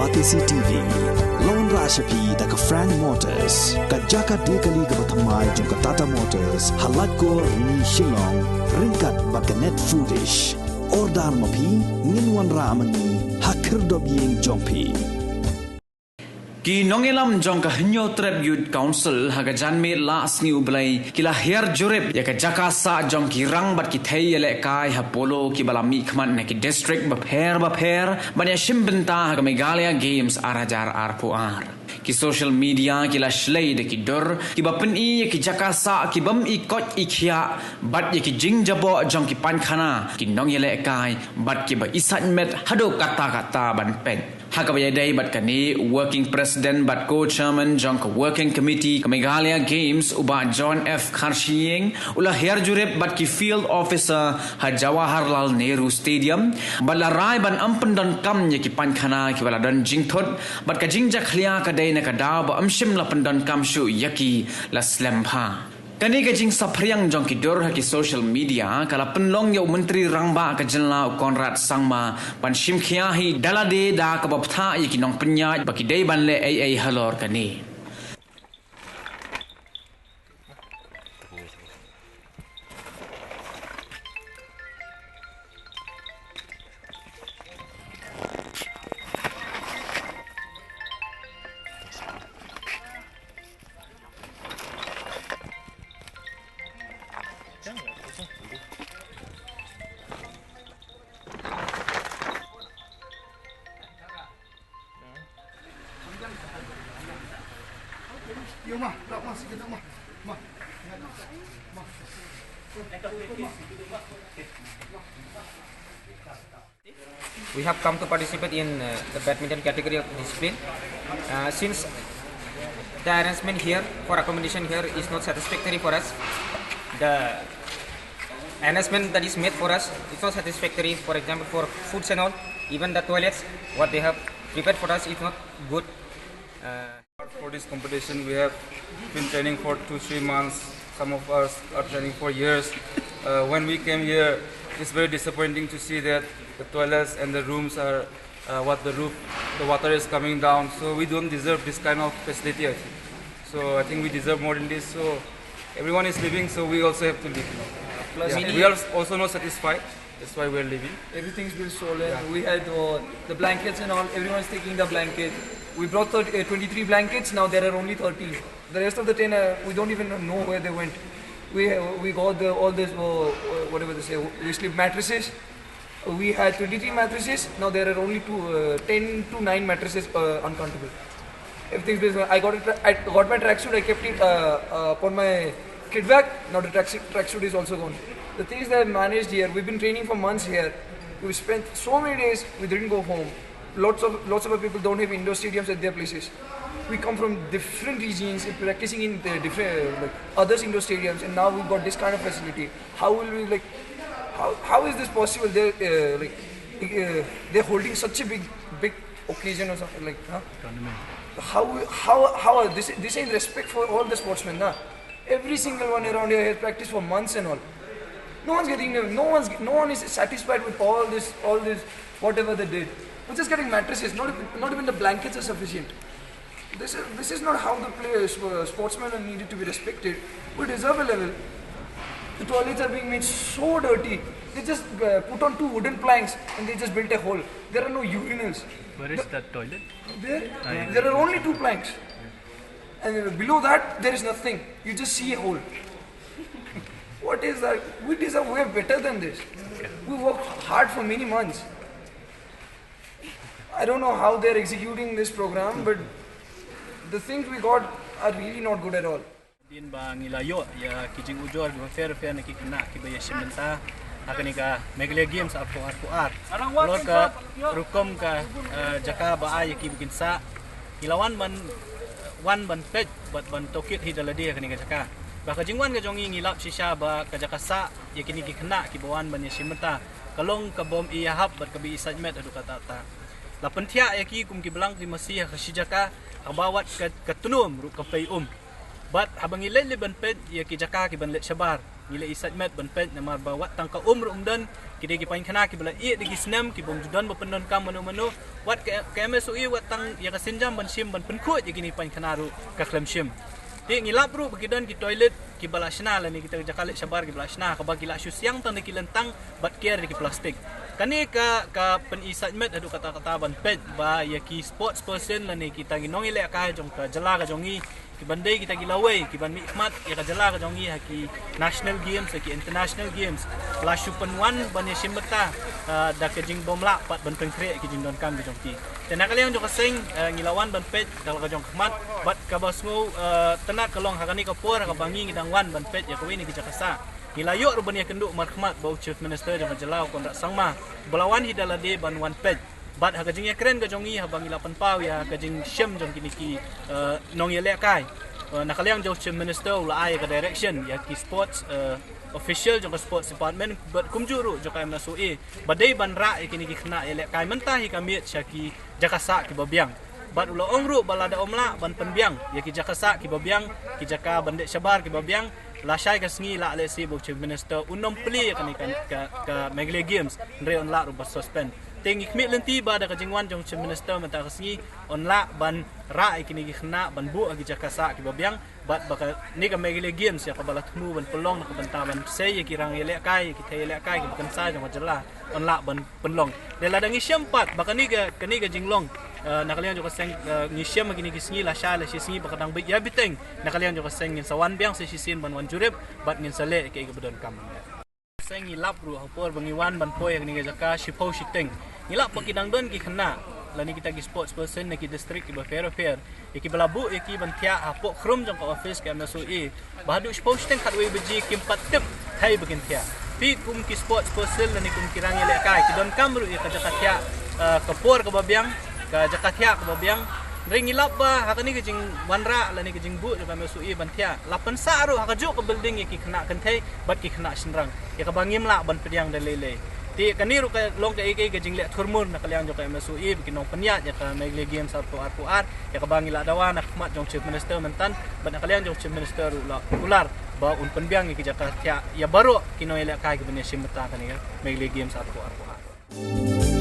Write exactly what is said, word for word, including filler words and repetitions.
Batesi T V, la wanrah sha phi da ka Frank Motors, ka jaka die kali kaba thymmai jong ka Tata Motors, ha Laitkor, Rni, Shillong, ryngkat bad ka Net Foodish. Order ma phi, ngin wanrah ma ngi ha khyrdop ïing jong phi. Ki nongïalam jong ka Hynñiewtrep Youth Council ha ka janmiet Lasniewblei ki la hiar jurip ïa ka jaka sah jong ki rang bad ki thei ïalehkai ha polo kiba la mihkhmat na ki district bapher bapher ban ïashim bynta ha ka Meghalaya Games ar hajar arphew ar. Ki social media ki la shlei da ki dur kiba pyni ïa ki jaka sah ki bym i koit i khiah bad ïa ki jingjaboh jong ki painkhana, ki nongïalehkai bad kiba i sait met haduh katta katta ban peit. Ha kaba ïadei bad kane, u Working President bad Co-Chairman jong ka Working Committee ka Meghalaya Games, u Bah John F Kharshiing, u la hiar jurip bad ki Field Officer ha Jawaharlal Nehru Stadium bad la rai ban ym pyndonkam ïa ki painkhana kiba la don jingthut bad ka jingjakhlia ka dei na ka daw ba ym shym la pyndonkam shuh ïa ki, la slem bha. Kane ka jingsaphriang jong ki dur ha ki social media ka la pynlong ïa u Myntri Rangbah ka jylla, u Conrad Sangma, ban shim khia hi da lade da kaba bthah ïa ki nongpynïaid ba ki dei ban leh ei ei halor kane. We have come to participate in uh, the badminton category of discipline. Uh, since the arrangement here for accommodation here is not satisfactory for us, the arrangement that is made for us is not satisfactory. For example, for foods and all, even the toilets, what they have prepared for us is not good. Uh, For this competition, we have been training for two, three months. Some of us are training for years. Uh, when we came here, it's very disappointing to see that the toilets and the rooms are uh, what the roof, the water is coming down. So we don't deserve this kind of facility, I think. So I think we deserve more than this. So everyone is leaving, so we also have to leave now. Plus, yeah, we are also not satisfied. That's why we are leaving. Everything's been stolen. Yeah. We had uh, the blankets and all. Everyone's taking the blanket. We brought thirty, uh, twenty-three blankets. Now there are only thirteen. The rest of the ten, uh, we don't even know where they went. We uh, we got the, all this uh, uh, whatever they say. We sleep mattresses. We had twenty-three mattresses. Now there are only two, uh, ten to nine mattresses uh, uncountable. Everything's been. I got it. I got my tracksuit. I kept it uh, uh, upon my kit bag. Now the tracksuit tracksuit is also gone. The things that I managed here, we've been training for months here. We spent so many days. We didn't go home. Lots of lots of our people don't have indoor stadiums at their places. We come from different regions, practicing in the different uh, like others indoor stadiums, and now we've got this kind of facility. How will we like? How, how is this possible? They're uh, like uh, they're holding such a big big occasion or something like, huh? Tournament. How how how are this this is respect for all the sportsmen, na? Every single one around here has practiced for months and all. No one's getting no one's no one is satisfied with all this all this whatever they did. We're just getting mattresses. Not even, not even the blankets are sufficient. This is, this is not how the players, uh, sportsmen are needed to be respected. We deserve a level. The toilets are being made so dirty. They just uh, put on two wooden planks and they just built a hole. There are no urinals. Where is the toilet? There, there are only two planks. And below that, there is nothing. You just see a hole. What is that? We deserve way better than this. We worked hard for many months. I don't know how they're executing this program, but the things we got are really not good at all. Din ba ngi la ïoh ïa ki jingujor kiba pher pher na ki khynnah kiba ïashim bynta ha kane ka Meghalaya Games arphew arphew ar. Halor ka rukom ka, eh, jaka ba ai ïa ki ba kin sah, ngi la wan ban, wan ban peit bad ban tohkit hi da lade ha kane ka jaka. Ba ka jingwan ka jong ngi, ngi lap shisha ba ka jaka sah ïa kine ki khynnah kiba wan ban ïashim bynta ka long ka bym i ïahap bad kaba i sait met haduh katta katta. La pynthiah ïa ki kum ki blang ki masi ha ka shi jaka, haba wat ka, ka tnum ruh ka pei um. Bad haba ngi leit leit ban peit ïa ki jaka ki ban leit shabar, Ngi la i sait met ban peit namar ba wat tang ka um ruh um don, ki dei ki pain khana ki ba la ïeh da ki snem, ki bym ju don ba pyndonkam mano mano. Wat ka, ka M S O E wat tang ïa ka sienjam ban shim ban pynkhuid ïa kine pain khana ruh ka khlem shim. Te ngi lap ruh ba ki don ki toilet ki ba la shna lane kita ki jaka leit shabar ki ba la shna, kaba ki la shu siang tang da ki lyntang bad kiar da ki plastik. Kane ka, ka pyn-i sait met haduh katta katta ban peit ba ïa ki sports person lane kita ki nongïalehkai jong ka jylla ka jong ngi, ki ban dei kita ki lawei ki ban mihkhmat ïa ka jylla ka jong ngi ha ki national games, ha ki international games, la shu pynwan ban ïashim bynta, ah, da ka jingbymlah pat ban pynkhreh ki jingdonkam ki jong ki. Te na ka liang jong ka seng, ah, ngi la wan ban peit da la ka jong ka khmat, bad kaba sngewtynnat ka long ha kane ka por ha kaba ngi ngi dang wan ban peit ïa kawei na ki jaka sah, ngi la ïoh ruh ban ïakynduh markhmat bad u Chief Minister jong ka jylla u Conrad Sangma, ba la wan hi da lade ban wan peit. Bad ha ka jingïakren ka jong ngi haba ngi la pynpaw ïa ka jingshim jong kine ki, eh, nongïalehkai, eh, na ka liang jong u Chief Minister u la ai ka direction ïa ki sports, eh, official jong ka sports department bad kumjuh ruh jong ka M S O E ba dei ban rah ïa kine ki khynnah ïalehkai mynta hi ka miet sha ki jaka sah ki ba biang. Bad u la ong ruh ba lada ym lah ban pynbiang ïa ki jaka sah ki ba biang, ki jaka ban deh shabar ki ba biang, lashai ka sngi lah lehse ba u Chief Minister un ym plie ïa kane ka, ka, ka Meghalaya Games, hynrei un lah ruh ban suspend. Te ngi khmih lynti ba da ka jingwan jong u Chief Minister mynta ka sngi un lah ban rah ïa kine ki khynnah ban buh ha ki jaka sah ki ba biang, bad ba kane ka Meghalaya Games ïa kaba la thmu ban pynlong na ka bynta ban sei ïa ki rang ïalehkai, ïa ki thei ïalehkai ki ba kynsa jong ka jylla, un lah ban pynlong. Te lada ngi shem pat ba kane ka, kane ka jinglong, eh, na ka liang jong ka seng, eh, ngi shem ha kine ki sngi, lashai la shi sngi ba ka dang bit ïa biteng, na ka liang jong ka seng ngin sa wan biang sa shisien ban wan jurip bad ngin sa leh ïa kaei kaba donkam. Seng ngi lap ruh ha por ba ngi wan ban poi ha kane ka jaka shiphew shiteng, ngi lap ba ki dang don ki khynnah lane kita ki sports person na ki district ki ba pher pher, ïa ki ba la buh ïa ki ban thiah hapoh khrum jong ka office ka M S O E. Ba haduh shiphew shiteng khatwei baje kim pat tip kaei ba kin thiah. Phi kum ki sports person lane kum ki rang ïalehkai ki donkam ruh ïa ka jaka thiah, eh, ka por kaba biang, ka jaka thiah kaba biang. Hynrei ngi lap ba ha kane ka jingwanrah lane ka jingbuh jong ka M S O E ban thiah, la pynsah ruh ha kajuh ka building ïa ki khynnah kynthei bad ki khynnah shynrang, ïa kaba ngim lah ban pdiang da lei lei. Te kane ruh ka long kaei kaei ka jingleh thurmur na ka liang jong ka M S O E ba ki nongpynïaid ïa ka Meghalaya Games arphew arphew ar, ïa kaba ngi la dawa na khmat jong Chief Minister mynta, bad na ka liang jong Chief Minister ruh la kular ba un pynbiang ïa ki jaka thiah ïa baroh ki nongïalehkai ki ban ïashim bynta kane ka Meghalaya Games arphew arphew ar.